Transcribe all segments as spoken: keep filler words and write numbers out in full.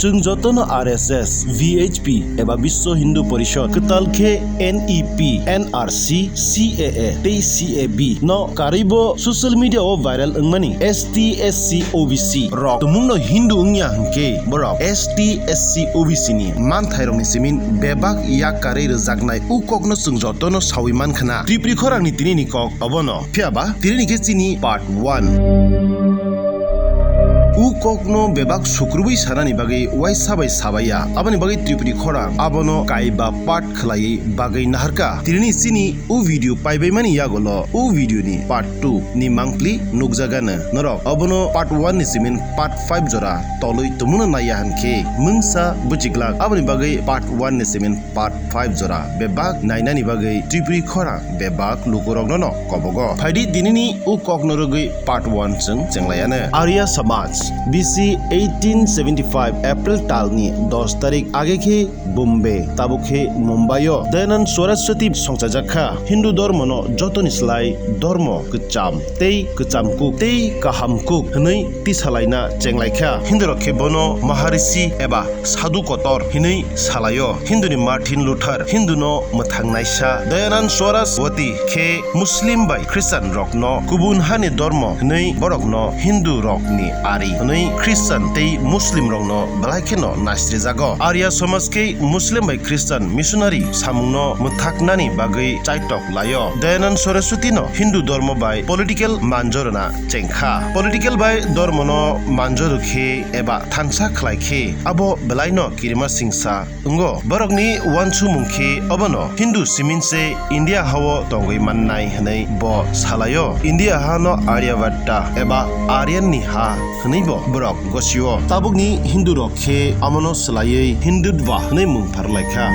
Chwng jotono R S S, V H P eba Biswa Hindu Porishad, kwtal khe N E P, N R C, C A A tei C A B no karwibo social media o viral wngmani S T, S C, O B C rok tumungno Hindu wngya hwnkhe borok S T, S C, O B C ni manthairokni simin bebak yak karwi rwjaknai u kokno chwng jotono sawi mankhna. Tripuri khorangni tinini kok obono. Phiya ba, tinini khe chini part one. U kokno bebak sukrubwi sanani bagwi uaisa bai sabaiya. Aboni bagwi Tripuri khorang abono kaiba part khwlaiwi bagwi naharkha. Tinini chini u video paibaimani yagulo u video ni part two ni mangpli nukjagano. Norok obono part one ni simin part five jora tolwi tumungno naiya hwnkhe mungsa bujiglak. Aboni bagwi part one ni simin part five jora bebak nainani bagwi Tripuri khorang bebak lukurokno no kobogo. Phaidi dinini u kokno rwgwi part one chwng chenglaiano. Arya Samaj, B C eighteen seventy-five April talni dos tarik age khe Bombay, tabuk khe Mumbai o Dayanand Saraswati songchajak kha. Hindu dhormono jotoni slai dhormo kwcham tei kwcham kuk tei kaham kuk hwnwi tisalaina chenglaikha. Hindurok khe bono Maharishi eba Sadhu kotor hinwi salaio. Hinduni Martin Luther Hinduno mwthangnaisa, Dayanand Saraswati khe Muslim bai Christian rokno kubun hani dormo hinwi borokno Hindu rokni ari hinwi Christian tei Muslim rokno belai kheno nasrijago. Arya Samaj khe Muslim bai Christian missionary samungno mwthaknani bagwi chaitok laio. Dayanand Saraswati no Hindu dormo bai political manjorona chengkha. Political bai dormono manjoro khe eba thansa khlai khe abo belaino kirima singsa wngo. Borokni uansukmung khe obono Hindu simin se India hao tongwi mannai hwnwi bo salaio. India hano Aryabhatta eba Aryan ni ha hwnwi bo borok gosio. Tabukni Hindu rok khe amono swlaiwi Hindutva hwnwi mung pharlaikha.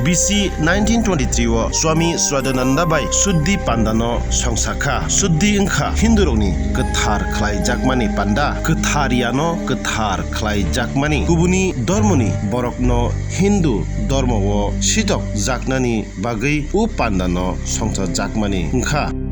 B C nineteen twenty-three o Swami Sraddhananda bai Suddhi Pandano songsakha. Suddhi wngkha Hindurokni kwthar khlaijakmani panda. Kwthar yano kwthar khlaijakmani kubuni dormoni borokno Hindu dormo o sitokjaknani bagwi u pandano songchajakmani wngkha.